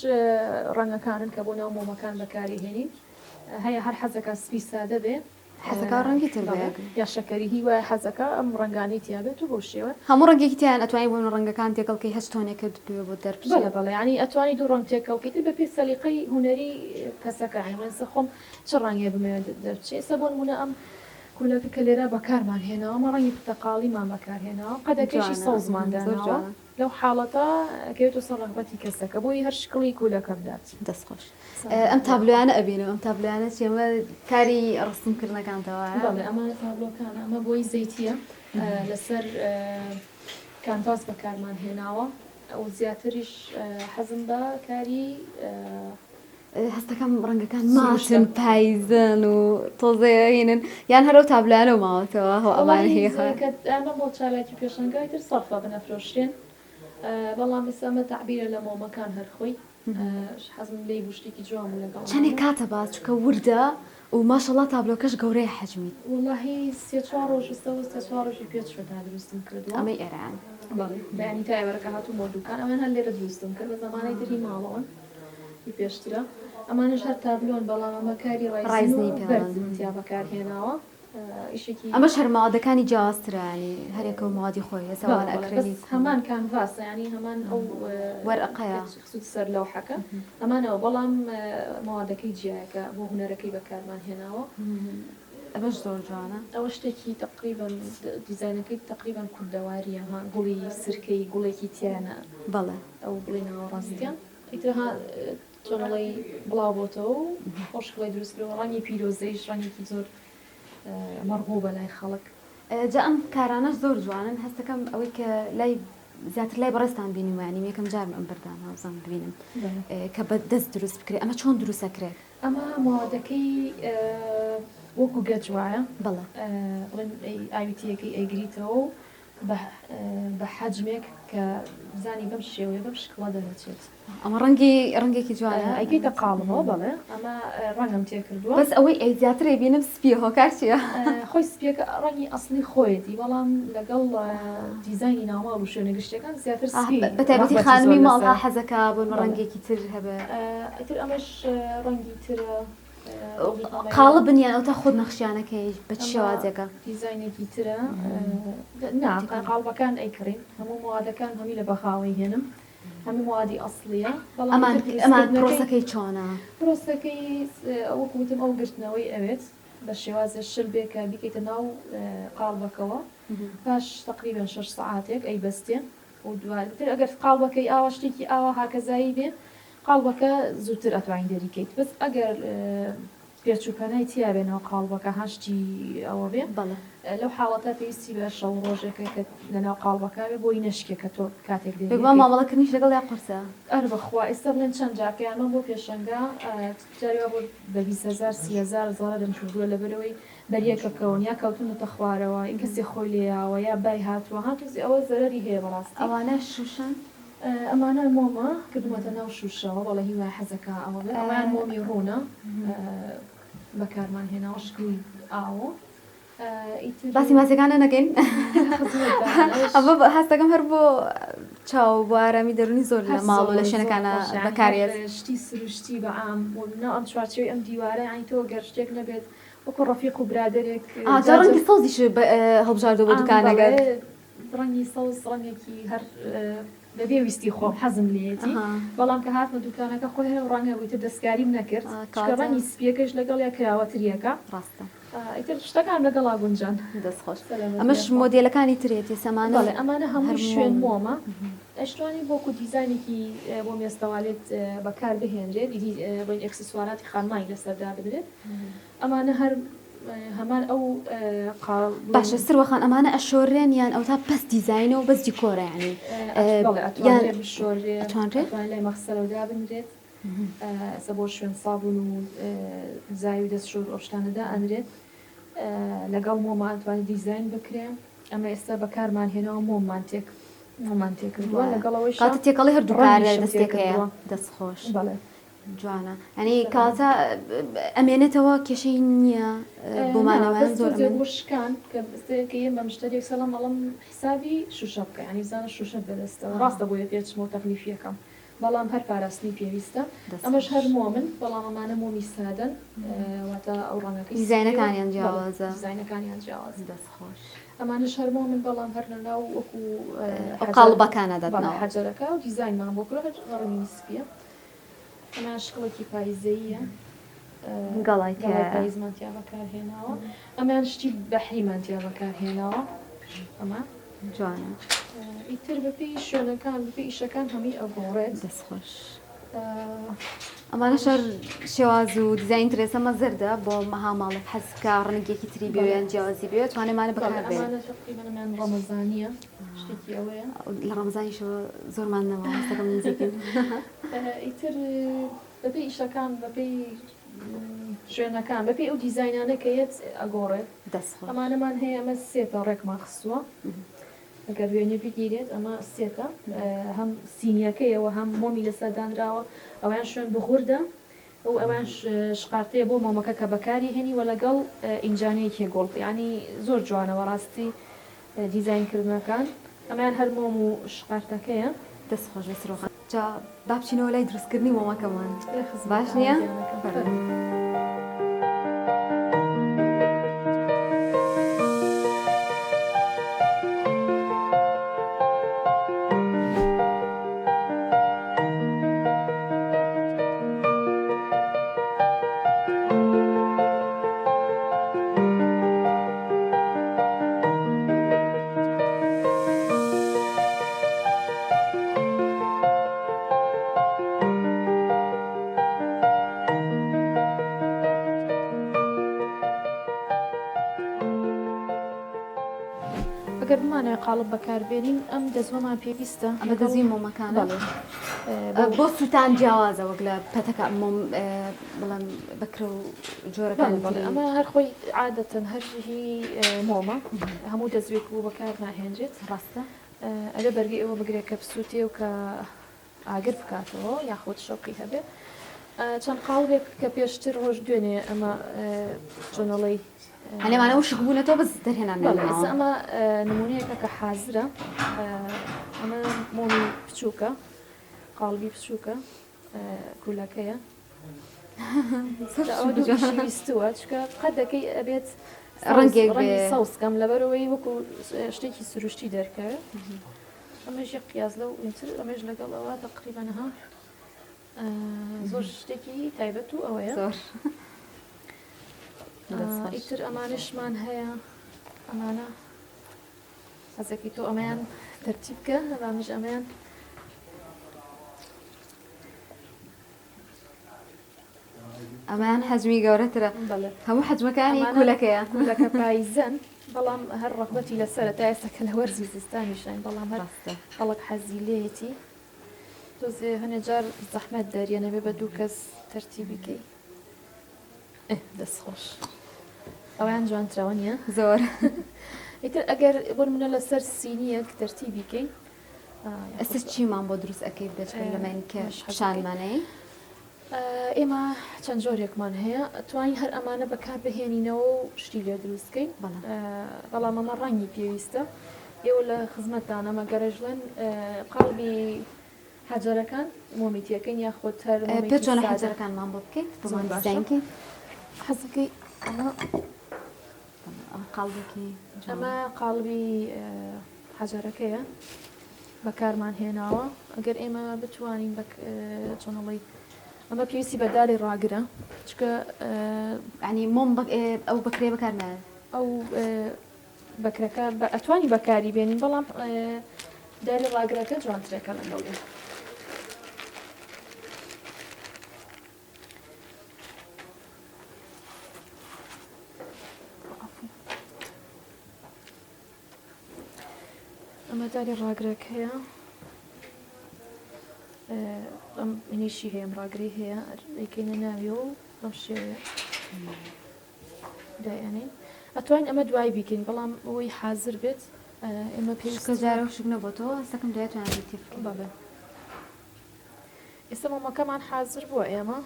ڕەنگەکانن کە بۆ ناو مۆمەکان بەکاری هێنین هەیە هەر حەزەکا سپی سادە بێ حەزەکا ڕەنگی تر بێ. بەڵێ یا شەکەری هی وایە حەزەکا ئەم ڕەنگانەی تیا بێت و بەو شێوە. هەموو ڕەنگێکی تیایان ئەتوانی بۆ من ڕەنگەکان تێکەڵ کەی هەچ تۆنێکت بوێ بۆت دەربچێ. بەڵێ بەڵێ یانی ئەتوانی دوو ڕەنگ تێکەڵ کەی تر بەپێی سەلیقەی هونەری کەسەکە یانی بڵێن ئێستا خۆم چ ڕەنگێ بمەوێ دەربچێ ئێستا بۆ نموونە ئەم کولەکە کە لێرە بەکارمان هێناوە ئەمە ڕەنگی پرتەقاڵیمان بەکار هێناوە قەدەکەیشی جوانە سەوزمان زۆر داناوە جوانە. لەو حاڵەتە ئەکەوێتە سەر ڕەغبەتی کەسەکە بۆی هەر شکڵی کولەکە بدات. دەست خۆش ئەم تابلۆیانە ئەبینم ئەم تابلۆیانە چیە ئەمە کاری ڕەسم کردنەکانتە وایە؟ بەڵێ ئەمانە تابلۆکانە ئەمە بۆی زەیتیە لەسەر کانڤاس بەکارمان هێناوە و زیاتریش حەزم بە کاری هەستەکەم ڕەنگەکان ماتن پایزن و تۆزێ هینن یان هەر ئەو تابلۆیانە ماوەتەوە هۆ ئەمانە هی خۆیان. ئەمە بۆ چالاکی پێشانگای تر سەرفە بنەفرۆشرێن بەڵام ئێستا ئەمە تەعبیرە لە مۆمەکان هەر خۆی حەزم لێی بوو شتێکی جوان بوو لەگەڵ چەنێک کاتە با چونکە وردە و ماشەڵا تابلۆکەش گەورەیە حەجمی. وەڵاهی سێ چوار ڕۆژ ئێستا وە سێ چوار ڕۆژی پێ چووە تا دروستم کردووە. ئەمەی ئێرەیان. بەڵێ بەیانی تا ئێوارە کە هاتوومەوە دوکان ئەویان هەر لێرە دروستم کرد بەس ئەمانەی تر هی ماڵەوەن. هی پێشترە ئەمانەش هەر تابلۆن بەڵام ئەمە کاری ڕایزن ڕایزنی و پێڵن بەردم تیا بەکارهێناوە. ئیشێکی ئەمەش هەر مەوادەکانی جیاوازترە ینی هەرێکە و مەوادی خۆی هەیە بەڵێ سەوان بەڵێ بەس ئەکرەلیک و هەمان کانڤاسە ینی هەمان ئەو وەرەقەیە خستووتە سەر لەوحەکە هەمانەوە بەڵام مەوادەکەی جیایە کە بۆ هونەرەکەی بەکارمان هێناوە. ئەمەش زۆر جوانە. ئەوە شتێکی تەقریبەن دیزاینەکەی تەقریبەن کوردەواریە ها گوڵی سرکەی گوڵێکی تیانە بەڵێ. ئەو گوڵی ناوەڕاستیە ئیتر ها تۆنەڵی بڵاو بۆتەوە و خۆشکڵی دروست کردوە ڕەنگی پیرۆزەیش ڕەنگێکی زۆر مەڕغوبە لای خەڵک. جا ئەم کارانەش زۆر جوانن هەستەکەم ئەوەی کە لای زیاتر لای بەڕێزتان بینیومە یانی یەکەم جارم ئەم بەردانە وزانم ببینم کە بە دەست دروست بکرێت ئەمە چۆن دروست ئەکرێت؟ ئەمە مەوادەکەی وەکو گەچ وایە بەڵێ بڵێن ئاوی تێکەی ئەیگریتەوە و بە حەجمێک کە بزانی بەم شێوەیە بەم شکڵە دەرەچێت. ئەمە ڕەنگی ڕەنگێکی جوانە. ئەیکەیتە قاڵبەوە بەڵێ ئەمە ڕەنگم تێکردووە. بەس ئەوەی ئەی زیاتر ئەیبینم سپیە هۆکار چیە؟ خۆی سپیەکە ڕەنگی ئەسڵی خۆیەتی بەڵام لەگەڵ دیزاینی ناوماڵ و شوێنە گشتیەکان زیاتر سپی بەتایبەتی خانمی ماڵ ها حەزەکا بۆ ڕەنگێکی تر هەبێ. ئیتر ئەمەش ڕەنگی ترە. قاڵبن یان ئەوتا خۆت نەخشیانەکەی بە چ شێوازێکە؟ دیزاینێکی ترە نا قاڵبەکان ئەیکڕین هەموو موادەکان هەمووی لە بەغاوەی هێنم هەموو موادی ئەسڵیە بەڵام ئەمان ئەمان پرۆسەکەی چۆنە؟ پرۆسەکەی وەکو وتم ئەو گرتنەوەی ئەوێت بە شێوازێ شل بێ کە بیکەیتە ناو قاڵبەکەوە پاش تەقریبەن شەش سەعاتێک ئەیبەستێ و دواتر ئەگەر قاڵبەکەی ئاوا شتێکی ئاوا هاکەزایی بێ قاڵبەکە زووتر ئەتوانی دەریکەیت بەس ئەگەر پێچ و پەنای تیا بێ ناو قاڵبەکە ها شتی ئەوە بێ بەڵێ. لەو حاڵەتە پێویستی بە شەو و ڕۆژێکە کە لە ناو قاڵبەکە بێ بۆی نەشکێ کە تۆ کاتێک بێگومان دەریەکەیت. مامەڵە کردنیش لەگەڵیا قورسە. ئەرێ بەخوا ئێستا بڵێن چەند جار کە یانمان بۆ پێشەنگا جاری وا بۆ بە 20 هەزار 30 هەزار زەڕەرم کردووە لەبەرئەوەی بەریەکە کەون یا کەوتونەتە خوارەوە یا کەسێ خۆی لێیاوە یا بای هاتووە ها تۆزێ ئەوە زەرەری هەیە بەڕاستی. ئەوانە شوشەن؟ ئەمانە مۆمە کردومەتە ناو شوشەوە بەڵێ هیوای حەزەکا ئەوە بێ ئەوەیان مۆمی ڕوونە بەکارمان هێناوە شکڵی ئاوە ئیتر باسی ماسیەکانە نەکەین ئەمە هەستەکەم هەر بۆ چاو بۆ ئارامی دەرونی زۆر لە ماڵ و لە شوێنەکانە بەکارێت شتی سروشتی بە عام ناو ئەم چوارچێوەی ئەم دیوارە یانی تۆ گەر شتێک نەبێت وەکو ڕەفیق و برادەرێک جا ڕەنگی سەوزیش هەڵبژاردووە بۆ دوکانەکەت. ڕەنگی سەوز ڕەنگێکی هەر بەبێ ویستی خۆم حەزم لێیەتی بەڵام کە هاتمە دوکانەکە خۆی هەر ئەو ڕەنگە بوو ئیتر دەستکاریم نەکرد چونکە ڕەنگی سپیەکەش لەگەڵیا کراوەتریەکە ڕاستە ئیتر شتەکان لەگەڵا گونجان. دەست خۆش ئەمەش مۆدێلەکانی ترێتی سەمانە بەڵێ ئەمانە هەمووی شوێن مۆمە ئەشتوانی بۆ کو دیزاینێکی بۆ مێزتەوالێت بەکار بهێنرێت ئیدی بڵێین ئێکسسوارات خانمانی لەسەر دابنرێت ئەمانە هەر هەمان ئەو قا باشە سروە خان ئەمانە ئەشۆررێن یان ئەوتا بەس دیزاینە و بەس دیکۆرە یانی بەڵێ ئەتوانرێ بشۆررێ ئەتوانرێ ئەتوانرێ لای مەخسەلەوە دابنرێت ئێستا بۆ شوێن سابوون و زای و دەستشۆر و ئەو شتانە دائەنرێت لەگەڵ مۆما ئەتوانێت دیزاین بکرێ ئەمە ئێستا بەکارمان هێناوە مۆممان تێک مۆمان تێکردووە لەگەڵ ئەوەیشا کاتە تێکەڵی هەردوو کارە ڕەنگیشم دەستێک هەیە تێکردووە دەست خۆش بەڵێ جوانە یانی کەواتە ئەمێنێتەوە کێشەی نییە بۆ نا مانەوەیان بەس زۆر تۆزێ ئەمێنێ بۆ شکان کە کە یەم بە مشتەریەک سەڵام ئەڵێم حسابی شوشە بکە یانی بزانە شوشەت بەدەستەوە ڕاستە بۆیە پێچمەوە تەغلیفیەکەم بەڵام هەر پاراستنی پێویستە دەست ئەمەش خۆش هەر مۆمن بەڵام ئەمانە مۆمی سادەن واتە ئەو ڕەنگەکەی سپییە و دیزاینەکانیان بەڵێ جیاوازە دیزاینەکانیان جیاوازە دەست خۆش ئەمانەش هەر مۆمن بەڵام هەر لەناو وەکو ئەو حەجەر قاڵبەکانە بەڵێ دەدنەوە حەجەرەکە و دیزاینمان بۆ کردوە هەر ڕەنگی سپییە ئەمە شکڵێکی پایزەییە گەڵای گەڵای تیایە. پایزمان تیا بەکارهێناوە ئەمەیان شتی بەحریمان تیا بەکارهێناوە ئەمە جوانە. ئیتر بەپێی شوێنەکان بەپێی ئیشەکان هەمووی ئەگۆڕێت. دەست خۆش. ئەمانەش هەر شێواز و دیزاین ترێسە مە زەردە بۆ مەها ماڵێک حەز بکا ڕەنگێکی تری بوێ یان جیاوازی بوێ توانێ مانە بەڵێ بەکار بێنێ. ئەمانە تەقریبەن ئەمیان ڕەمەزانییە شتێکی ئەوەیە. لە ڕەمەزانیشەوە زۆرمان نەما هەستەکەم نزیکین. ئیتر بەپێی ئیشەکان بەپێی شوێنەکان بەپێی ئەو دیزاینانە کە یەت ئەگۆڕێت. دەست خۆش. ئەمانەمان هەیە ئەمە سێتە ڕێکمان خستووە ئەگەر وێنە بگیرێت ئەمە سێتە هەم سینیەکەیە و هەم مۆمی لەسەر دانراوە ئەویان شوێن بخوردە و ئەویان شقارتەیە بۆ مۆمەکە کە بەکاری هێنی و لەگەڵ ئینجانەیەکی گوڵ یانی زۆر جوانە بەڕاستی دیزاین کردنەکان ئەمەیان هەر مۆم و شقارتەکەیە. دەست خۆش بێ سرۆ خان. جا با بچینەوە لای دروستکردنی مۆمەکەمان باش نییە؟ فەرموو. ئەگەر بمانەوێت قاڵب بەکاربێنین ئەم دەزوەمان پێویستە. ئەمە دەزوی مۆمەکانە؟ بەڵێ. بۆ سووتان جیاوازە وەک لە پەتەکە مۆم بڵێم بەکرە و جۆرەکانی بەڵێ ئەمە هەر خۆی عادەتەن هەر هی مۆمە هەموو دەزوێک بوو بەکار ناهێنرێت. ڕاستە. ئەبێ بەرگەی ئەوە بگرێت کە بسووتێ و کە ئاگر بکاتەوە یاخود شەوقی هەبێ چەند قاڵبێک کە پێشتر ڕۆژ دوێنێ ئەمە چۆنەڵی هەلێمانە وشک بوونەتەوە بەس دەرهێنان ئێستا ئەمە نمونەیەکە کە حازرە ئەمە مۆمی بچووکە قاڵبی بچووکە کولەکەیە ویستووە چکە قەدەکەی ئەبێت ڕەنگێک ڕەنگی سەوزکەم لەبەرەوەی وەکو شتێکی سروشتی دەرکەوێت ئەمەش یەک قیاس لەو ئینتر ئەمەش لەگەڵ ئەوە تەقریبەن ها زۆر شتێکی تایبەت و ئەوەیە زۆر ئیتر ئەمانشمان هەیە ئەمانە حەزەکەی تۆ ئەمەیان تەرتیب بکە ئەمانش ئەمەیان ئەمەیان حەجمی گەورەترە هەموو حەجمەکانی کولەکەیە کولەکە پایزەن بەڵام هەر ڕەغبەتی لەسەرە تا ئێستا کە لە وەرزی زستانیشین بەڵام هەر خەڵک حەزی لێیەتی تۆزێ هەنێ جار زەحمەت دەریە نەبێ بە دوو کەس تەرتیبیکەی دەست خۆش ئەویان جوانترەوە نییە زۆر ئیتر ئەگەر بۆ منە لەسەر سینیەک تەرتیبیکەی ئێستا چیمان بۆ دروست ئەکەیت بێجگە لەمەی کە پیشانمانەی؟ ئێمە چەند جۆرێکمان هەیە توانین هەر ئەمانە بەکار بهێنینەوە و شتی لێ دروست کەین بەڵام ئەمە ڕەنگی پێویستە ئێوە لە خزمەتتانە مەگەرەژڵێن قاڵبی حەجەرەکان مۆمی تێکەین یاخود هەر پێ چۆنە حەجەرەکانمان بۆ بکەیت بۆمان دیزاینکەی حەزەکەی ئەمە قاڵبێکی ئەمە قاڵبی حەجەرەکەیە بەکارمان هێناوە ئەگەر ئێمە بتوانین بە چۆنەڵی ئەمە پێویستی بە داری ڕاگرە چکە ینی مۆم ئەو بەکرێ بەکار نایە ئەو بەکرەکە ئەتوانی بەکاری بێنین بەڵام داری ڕاگرەکە جوانترەکە لەگەڵ ئەمە داری ڕاگرەکەیە ئەم منیشی هەیە ئەم ڕاگری هەیە ئەیکەینە ناویەوە و بەم شێوەیە دایانین ئەتوانین ئەمە دوای بیکەین بەڵام ئەوەی حازر بێت ئێمە پێویست جارە شک نەبۆتەوە هەستەکەم دوای توانێت تێ بەڵێ ئێستا مۆمەکەمان حازر بووە ئێمە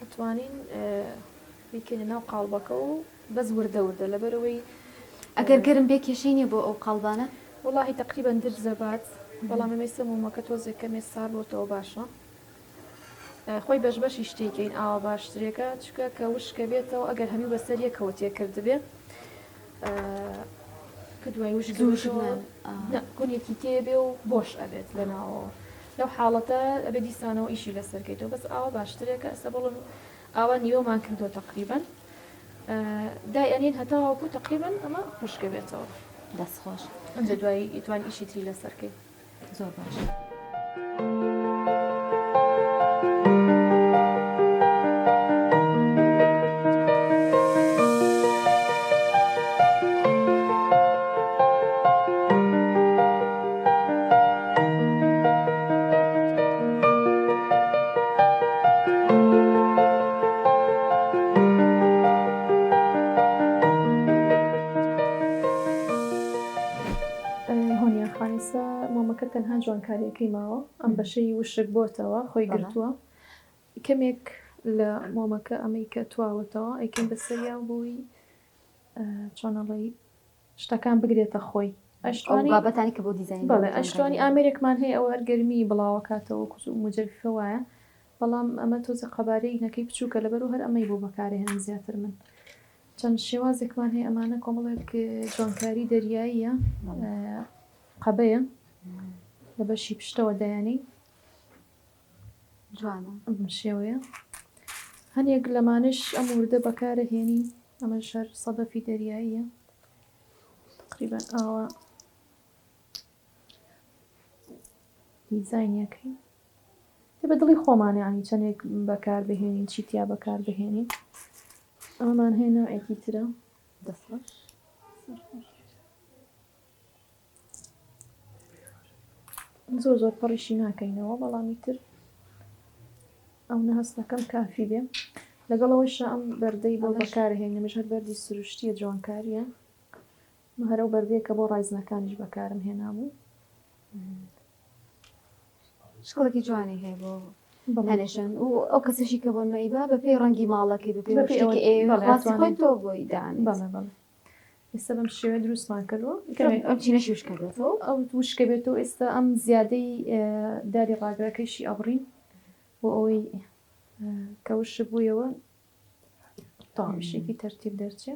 ئەتوانین بیکەینە ناو قاڵبەکە و بەس وردە وردە لەبەرەوەی ئەگەر گەرم بێ کێشەی نییە بۆ ئەو قاڵبانە؟ وەڵاهی تەقریبەن درزە بات بەڵام ئێمە ئێستا مۆمەکە تۆزێک کەمێ سار بۆتەوە باشە خۆی بەش بەشی شتێکین ئاوا باشترێکە چکە کە وشکە بێتەوە ئەگەر هەمی بەسەر یەکەوە تێکردبێ کە دوای وشک گونێکی تێبێ و بۆش ئەبێت لە ناوەوە لەو حاڵەتە ئەبێ دیسانەوە ئیشی لەسەر کەیتەوە بەس ئاوا باشترێکە ئەستا بڵم ئاوا نیوەمان کردووە تەقریبەن دای ئەنین هەتاوەکو تەقریبەن ئەمە وشکە بێتەوە. دەست خۆش. ئەنجا دوایی ئیتوان ئیشی تری لەسەر کەی. زۆر باش. هۆنیا خان ئێستا مۆمەکە تەنها جوانکاریەکەی ماوە ئەم بەشەی وشک بۆتەوە خۆی گرتووە کەمێک لە مۆمەکە ئەمەی کە تواوەتەوە ئەیکەین بەسەریا بۆی چۆنەڵی شتەکان بگرێتە خۆی. ئەو بابەتانەی کە بۆ دیزاین بەڵێ ئەشتوانی ئامێرێکمان هەیە ئەوە هەر گەرمی بڵاوەکاتەوە وەکو موجەفیفە وایە بەڵام ئەمە تۆزێ قەبارەی نەکەی بچووکە لەبەرو هەر ئەمەی بۆ بەکارەهێنم زیاتر من چەند شێوازێکمان هەیە ئەمانە کۆمەڵێک جوانکاری دەریاییە قەبەیە لە بەشی پشتەوە دایانەی جوانە بەم شێوەیە هەنێک لەمانش ئەم وردە بەکارە هێنین ئەمەش هەر سەدەفی دەریاییە تقریبا ئاوا دیزاینەکەی بە دڵی خۆمان ینی چەندێک بەکار بهێنین چی تیا بەکار بهێنین ئەمەمان هەیە نەوعێکی ترە دەستخۆش. زۆر زۆر پڕیشی ناکەینەوە بەڵام ئیتر ئەونە هەستەکەم کافی بێ. لەگەڵ ئەوەشا ئەم بەردەی بۆ بەکارهێنمش هەر بەردی سروشتیە جوانکاریە. هەر ئەو بەردەیە کە بۆ ڕایزنەکانیش بەکارم هێنابوو. شکڵێکی جوانی هەیە بۆ هەنێشن و ئەو کەسەشی کە بۆ نمەیبا بە پێی ڕەنگی ماڵەکەی بە پێی شتێکی ئێوە خواستی خۆی تۆ بۆی دانێت. بەڵێ بەڵێ ئێستا بەم شێوەیە دروستمان کردووە. ئەم چینەشی وشکە بێتەوە. ئەو وشکە بێتەوە ئێستا ئەم زیادەی داری ڕاگرەکەیشی ئەبڕین بۆ ئەوەی کە وشک بوویەوە تاویشێکی تەرتیب دەرچێ.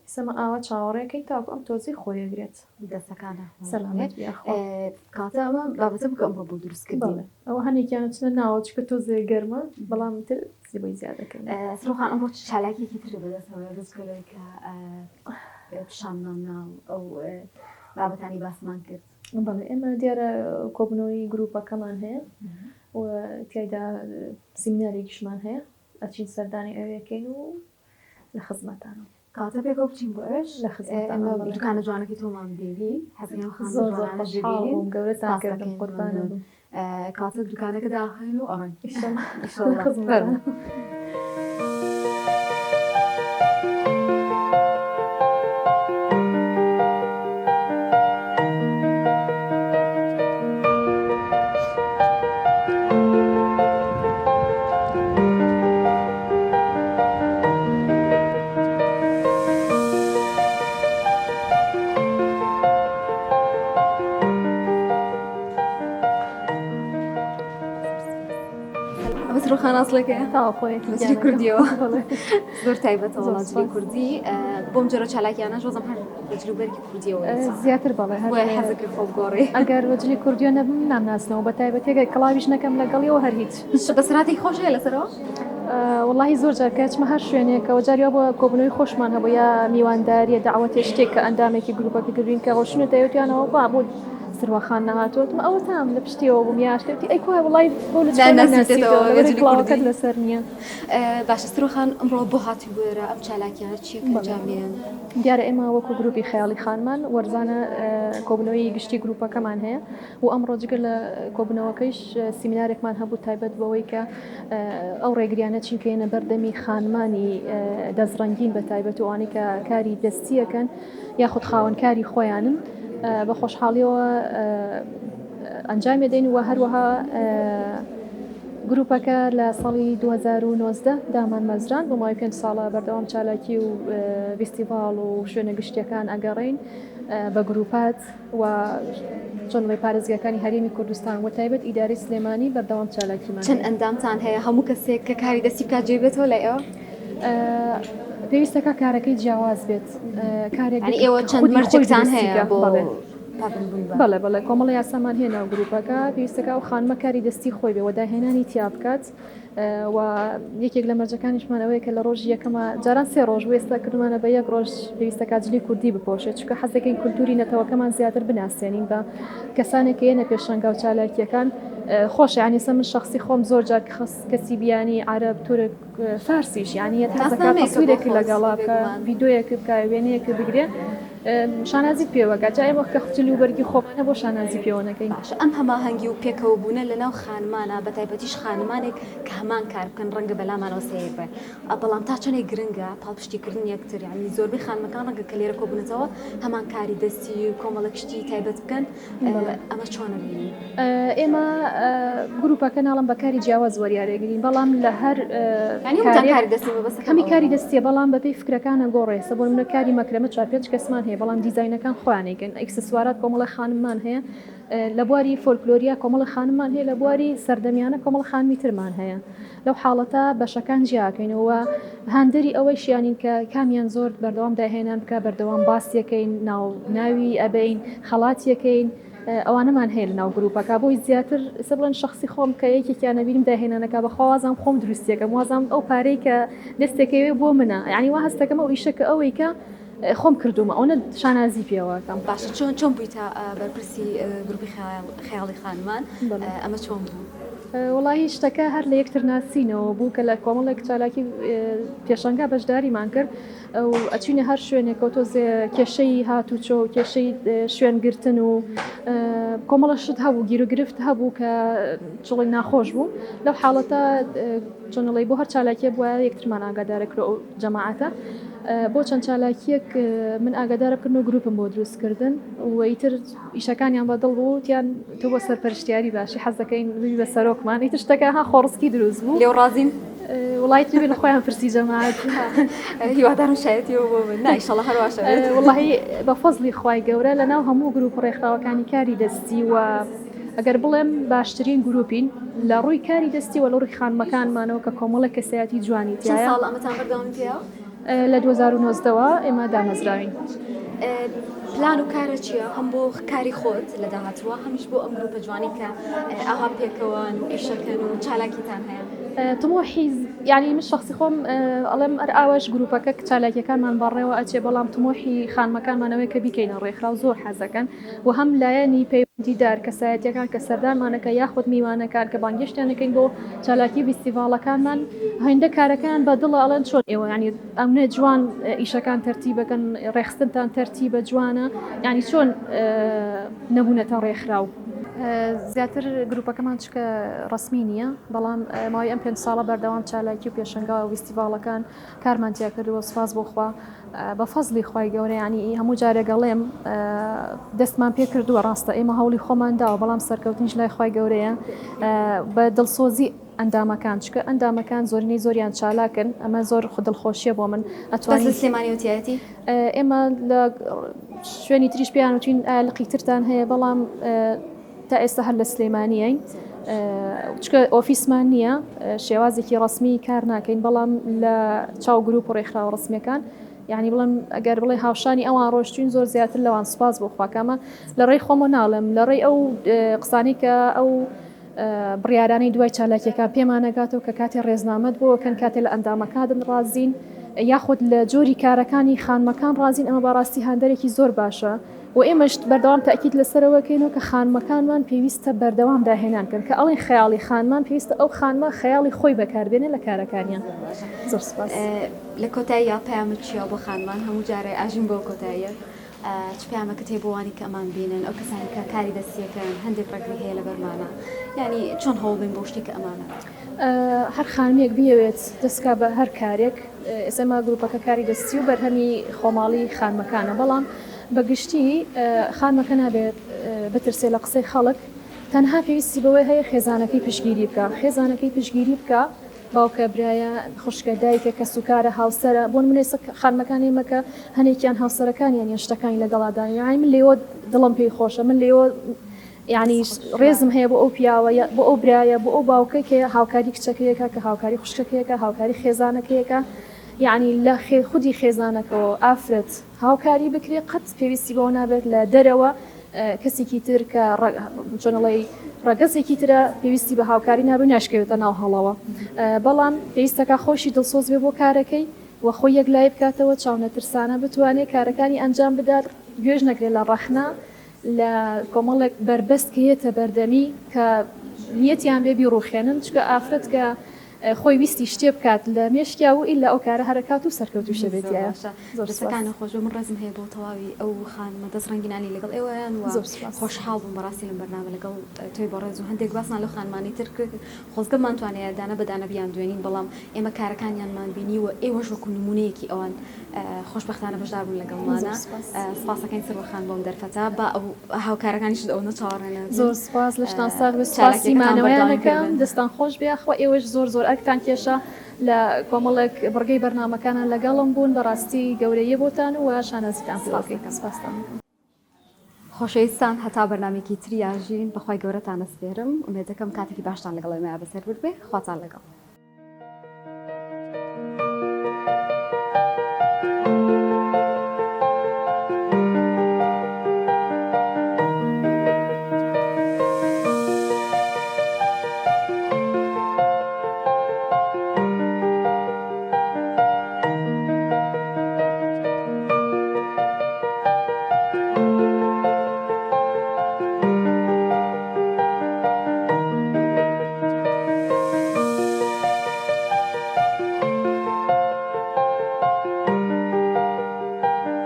ئێستا ئەمە ئاوا چاوەڕێکەین تاکو ئەم تۆزەی خۆی ئەگرێت. دەستەکانە سەلامەت بی یاخوا. کاتە ئەمە بابەتە بکە ئەمڕۆ بۆ دروست کردین. ئەوە هەنێکیان ئەچنە ناوە چونکە تۆزێ گەرمە بەڵام تر زیبەی زیاد دەکەین. سرۆخان ئەمڕۆ چ چالاکیەکی تر بەدەستەوەیە بجگە لەوەی کە پیشانمان نا و ئەو بابەتانی باسمان کرد؟ بەڵێ ئێمە دیارە کۆبوونەوەی گروپەکەمان هەیە و تیایدا سیمینارێکیشمان هەیە ئەچین سەردانی ئەوێکەین و لە خزمەتانم. کەواتە پێکەوە بچین بۆ ئەوێش لە خزمەتانم ئێمە دوکانە جوانەکەی تۆمان بینی حەزەکەم ئەو خانمە زۆر زۆر جوانانەش خۆشحاڵ ببینین بووم گەورەتان سپاس کردم دەکەین قوربانت مەمنون بم. کەواتە دوکانەکە داخەین و ئەڕۆین ئیشەڵا لە ئیشەڵا خزمەتانم. فەرموو. بەس ڕۆخان ئەسڵەکەیە تاوا خۆیەتی بە جلی کوردیەوە بەڵێ. زۆر تایبەتە زۆر وەڵا جلی سوپاس. کوردی بۆم جۆرە چالاکیانەش وەزم هەر بە جل و بەرگی کوردیەوە زیاتر بەڵێ هەر بۆیە حەزەکرد خۆ بگۆڕی. ئەگەر بە جلی کوردیەوە نەبم نامناسنەوە بە تایبەتی ئەگەر کڵاویش نەکەم لەگەڵیەوە هەر هیچ. بەسەرهاتێکی خۆش هەیە لەسەرەوە؟ وەڵاهی زۆر جار کە ئەچمە هەر شوێنێکەوە جاری وا بووە کۆبوونەوەی خۆشمان هەبوو یا میوانداریە دەعوەتێ شتێک کە ئەندامێکی گروپەکە کردوین کە ڕۆشتونەتە وتیانەوە با بۆ سروەخان نەهاتووە وتم ئەوەتام لە پشتیەوە بووم یا شتێ وتی ئەی کوایە وەڵای بۆ لە چکۆ نەمناسیتەوە لەبەرئەوەی کڵاوەکەت لەسەر نییە. باشە سروەخان ئەمڕۆ بۆ هاتووی بۆ ئێرە ئەم چالاکیانە چییە کە ئەنجام میەن؟ دیارە ئێمە وەکو گروپی خەیاڵی خانمان وەرزانە کۆبوونەوەی گشتی گروپەکەمان هەیە و ئەمڕۆ جگە لە کۆبوونەوەکەیش سیمینارێکمان هەبوو تایبەت بەوەی کە ئەو ڕێگریانە چین کە یەنە بەردەمی خانمانی دەستڕەنگین بە تایبەت و ئەوانەی کە کاری دەستیەکەن یاخود خاوەن کاری خۆیانن بە خۆشحاڵیەوە ئەنجامی دەین و هەروەها گروپەکە لە ساڵی 2019 دامان مەزران بۆ ماوەی پێنج ساڵە بەردەوام چالاکی و ڤیستیڤاڵ و شوێنە گشتیەکان ئەگەڕین بە گروپات و چۆن بڵێی پارێزگاکانی هەرێمی کوردستان و تایبەت ئیدارەی سلێمانی بەردەوام چالاکیمان چەند ئەندامتان هەیە؟ هەموو کەسێک کە کاری دەستی بکات جێی بێتەوە لای ئێوە؟ پێویستەکە کارەکەی جیاواز بێت کارێک یانی ئێوە چەند مەرجێکتان هەیە بۆ بەڵێ بەڵێ کۆمەڵە یاسامان هەیە ناو گروپەکە پێویستەکە ئەو خانمە کاری دەستی خۆی بێ و داهێنانی تیا بکات و یەکێک لە مەرجەکانیشمان ئەوەیە کە لە ڕۆژی یەکەمە جاران سێ ڕۆژ بوو ئێستا کردمانە بە یەک ڕۆژ پێویستە کات جلی کوردی بپۆشێت چونکە حەز دەکەین کولتوری نەتەوەکەمان زیاتر بناسێنین بە کەسانێک کە یەنە پێشەنگا و چالاکیەکان خۆشە یانی ئێستا من شەخسی خۆم زۆر جار کەسی بیانی عەرەب تورک فارسیش یانی یەت حەز دەکات ناسنامەیەکە بۆ تەسویرێک خۆت لەگەڵا بکە بێگومان. ڤیدۆیەک بکە وێنەیەک بگرێ شانازی پێوە کە جا ئێمە کە جل و بەرگی خۆمانە بۆ شانازی پێوە نەکەین. باشە ئەم هەماهەنگی و پێکەوە بوونە لە ناو خانمانا بە تایبەتیش خانمانێک کە هەمان کار بکەن ڕەنگە بەلامانەوە سەیر بێ بەڵام تا چەندێک گرنگە پاڵپشتی کردنی یەکتر یانی زۆربەی خانمەکان ڕەنگە کە لێرە کۆبوونەتەوە هەمان کاری دەستی و کۆمەڵێک شتی تایبەت بکەن ئەمە چۆن ئەبینی؟ ئێمە گروپەکە ناڵم بە کاری جیاواز وەریارێگرین بەڵام لە هەر کەمی کاری دەستیە بەڵام بەپێی فکرەکانە گۆڕێ سە بۆ منە کاری مەکرەمە چوار پێنج کەسمان هەیە بەڵام دیزینەکان خۆیانێکن ئیکسسوارات کۆمەڵە خانممان هەیە لە بواری فۆلکلۆریا کۆمەڵە خانممان هەیە لە بواری سەردەمیانە کۆمەڵە خانمی ترمان هەیە لەو حاڵەتە بەشەکان جیاکەینەوە هاندەری ئەوەیشیانین کە کامیان زۆر بەردەوام داهێنان بکە بەردەوام باسیەکەین ناو ناوی ئەبەین خەڵاتیەکەین ئەوانەمان هەیە لەناو گروپەکە بۆی زیاتر ئێستا بڵێن شەخسی خۆم کە یەکێکیان نەبینم داهێنانەکە بەخوا وازام خۆم دروستیەکەم وازام ئەو پارەی کە دەستێکەوێ بۆ منە یعنی وا هەستەکەم ئەو ئیشە کە ئەوەی کە خۆم کردومە ئەوەنە شانازی پێوەکەم. باشە چۆن چۆن بوویتە بەرپرسی گروپی خەیاڵی خانمان ئەمە چۆن بوو؟ وەڵاهی شتەکە هەر لە یەکتر ناسینەوە بوو کە لە کۆمەڵێک چالاکی پێشانگا بەشداریمان کرد و ئەچینە هەر شوێنێکەوە تۆزێ کێشەی هاتوچۆ و کێشەی شوێنگرتن و کۆمەڵە شت هەبوو گیروگرفت هەبوو کە چڵی ناخۆش بوو لەو حاڵەتە چۆنڵی بۆ هەر چالاکیە بووە یەکترمان ئاگادارە کرد ئەو جەماعەتە بۆ چەند چالاکیەک من ئاگادارە بکردن و گروپم بۆ دروستکردن و ئیتر ئیشەکانیان بە دڵ بوو وتیان تۆ بۆ سەرپەرشتیاری باشی حەز دەکەین ببی بە سەرۆکمان ئیتر شتەکە ها خۆڕسکی دروست بوو. لێو ڕازین؟ وڵی تر لە خۆیان پرسی جەماعەت. هیوادارم شایەتیەوە بۆ من نا ئیشەڵا هەر واشە بێت. وەڵاهی بە فەزڵی خوای گەورە لە ناو هەموو گروپ و ڕێکخراوەکانی کاری دەستی و ئەگەر بڵێم باشترین گروپین لە ڕووی کاری دەستی و لە ڕووی خانمەکانمانەوە کە کۆمەڵێک کەسایەتی جوانی چەند تیایە. ساڵە ئەمەتان بەردەوامی پێیە؟ لە 2019 وە ئێمە دامەزراوین. پلان و کارە چییە هەم بۆ کاری خۆت لە داهاتووە هەمیش بۆ ئەم گروپە جوانی کە ئاها پێکەوەن و ئیشەکەن و چالاکیتان هەیە؟ تموحی یعنی من شخصی خۆم ئەڵێم ئەر ئاواش گروپەکە چالاکیەکانمان بەڕێوە ئەچێ بەڵام تموحی خانمەکانمان ئەوەیە کە بیکەینە ڕێکخراو زۆر حەزەکەن و هەم لایەنی پەیوەندیدار کەسایەتیەکان کە سەردانمانەکە یاخود میوانەکان کە بانگێشتیان دەکەین بۆ چالاکی ڤیستیڤاڵەکانمان هێندە کارەکەیان بە دڵە ئەڵێن چۆن ئێوە ینی ئەمنێ جوان ئیشەکان تەرتیبەکەن ڕێخستنتان تەرتیبە جوانە ینی چۆن نەبوونەتە ڕێکخراو. زیاتر گروپەکەمان چکە ڕسمی نییە بەڵام ماوەی ئەم پێ ساڵە بەردەوام چالاکی و پێشنگا و ویستیڤاڵەکان کارمان تیا کردووە سوپاس بۆ خوا بە فەزلی خوای گەورە یانی هەموو جارێک ئەڵێم دەستمان پێ کردووە ڕاستە ئێمە هەوڵی خۆمان داوە بەڵام سەرکەوتنیش لای خوای گەورەیە بە دڵسۆزی ئەندامەکان چکە ئەندامەکان زۆرینەی زۆریان چالاکن ئەمە زۆر دڵخۆشیە بۆ من ئەتوانین سلێمانی وتیایەتی ئێمە لە شوێنی تریش پێیان وتین لقی ترتان هەیە بەڵام تا ئێستا هەر لە سلێمانیین چکە ئۆفیسمان نییە شێوازێکی ڕسمی کار ناکەین بەڵام لە چاو گروپ و ڕێکخراوە ڕسمیەکان یعنی بڵم ئەگەر بڵێ هاوشانی ئەوان ڕۆشتین زۆر زیاتر لەوان سپاس بۆ خواکەمە لە ڕێی خۆمە ناڵێم لە ڕێی ئەو قسانی کە ئەو بڕیارانەی دوای چالاکیەکان پێمانەگاتەوە کە کاتێ ڕێزنامەت بۆ کەن کاتێ لە ئەندامەکانت ڕازین یاخود لە جۆری کارەکانی خانمەکان ڕازین ئەمە بەڕاستی هاندەرێکی زۆر باشە و ئێمەش بەردەوام تەئکید لەسەرەوە کەینەوە کە خانمەکانمان پێویستە بەردەوام داهێنان کەن کە ئەڵێن خەیاڵی خانمان پێویستە ئەو خانمە خەیاڵی خۆی بەکاربێنێ لە کارەکانیان. زۆر سوپاس. لە کۆتاییا پەیامت چیە بۆ خانمان؟ هەموو جارێ ئاژین بۆ کۆتاییە چ پەیامەکت هەیە بۆ وانی کە ئەمان بینن ئەو کەسانی کە کاری دەستیەکەن هەندێک ڕێگری هەیە لەبەرمانە یانی چۆن هەوڵ بین بۆ شتێک کە ئەمانە هەر خانمێک بیەوێت دەستکا بە هەر کارێک ئێستا ئێمە گروپەکە کاری دەستی و بەرهەمی خۆماڵی خانمەکانە بەڵام بە گشتی خانمەکە نابێت بترسێ لە قسەی خەڵک تەنها پێویستی بەوەی هەیە خێزانەکەی پشتگیری بکا خێزانەکەی پشتگیری بکا باوکە برایە خوشکە دایکە کەسوکارە هاوسەرە بۆ نمونە ئێستا خانمەکان ئێمە کە هەنێکیان هاوسەرەکانیان یان شتەکانی لەگەڵا دانێن یانی من لێوە دڵم پێی خۆشە من لێوە یانی ڕێزم هەیە بۆ ئەو پیاوە بۆ ئەو برایە بۆ ئەو باوکە کە هاوکاری کچەکەیەکە کە هاوکاری خوشکەکەیەکە هاوکاری خێزانەکەیەکە یعنی لە خودی خێزانەکەەوە ئافرەت هاوکاری بکرێ قەت پێویستی بەوە نابێت لە دەرەوە کەسێکی تر کە چۆنەڵی ڕەگەزێکی ترە پێویستی بە هاوکاری نابێت ناشکەوێتە ناو هەڵەوە بەڵام پێویستەکە خۆشی دڵسۆز بێ بۆ کارەکەی و خۆی یەکلایی بکاتەوە چاونەترسانە بتوانێت کارەکانی ئەنجام بدات گوێش نەگرێت لە ڕەخنە لە کۆمەڵێک بەربەست کە یەتە بەردەمی کە نیەتیان بێ بیڕوخێنن چونکە ئافرەت کە خۆی ویستی شتێ بکات لە مێشکیا و ئیلا ئەو کارە هەرەکات و سەرکەوتووشە بێت زۆر باشە زۆر سوپاس. دەستەکانت خۆش بێ من ڕێزم هەیە بۆ تەواوی ئەو خانمە دەست ڕەنگینانەی لەگەڵ ئێوەیان و زۆر سوپاس. خۆشحاڵ بووم بەڕاستی لەم بەرنامە لەگەڵ تۆی بەڕێز و هەندێک باسمان لەو خانمانەی تر کرد خۆزگە بمانتوانیایە دانە بە دانە بیاندوێنین بەڵام ئێمە کارەکانیانمان بینی و ئێوەش وەکو نموونەیەکی ئەوان خۆشبەختانە بەشدار بوون لەگەڵمانە سپاسەکەین سروە خان بۆم دەرفەتە با ئەو هاوکارەکانیشت ئەوەندە چاوەڕێ نەبن زۆر سپاس لەشتان ساغ بێت سپاسی مانەوەیانەکەم دەستان خۆش بێ یاخوا ئێوەش زۆر زۆر ئەرکتان کێشا لە کۆمەڵێک بڕگەی بەرنامەکانان لەگەڵم بوون بەڕاستی گەورەیە بۆتان و شانازیتان پێوەکەین سپاستان دەکەم. خۆشەویستان هەتا بەرنامەیەکی تری ئاژین بەخوای گەورەتان ئەسپێرم ئومێدەکەم کاتێکی باشتان لەگەڵ ئێمەیا بەسەر بردبێ خواتان لەگەڵ.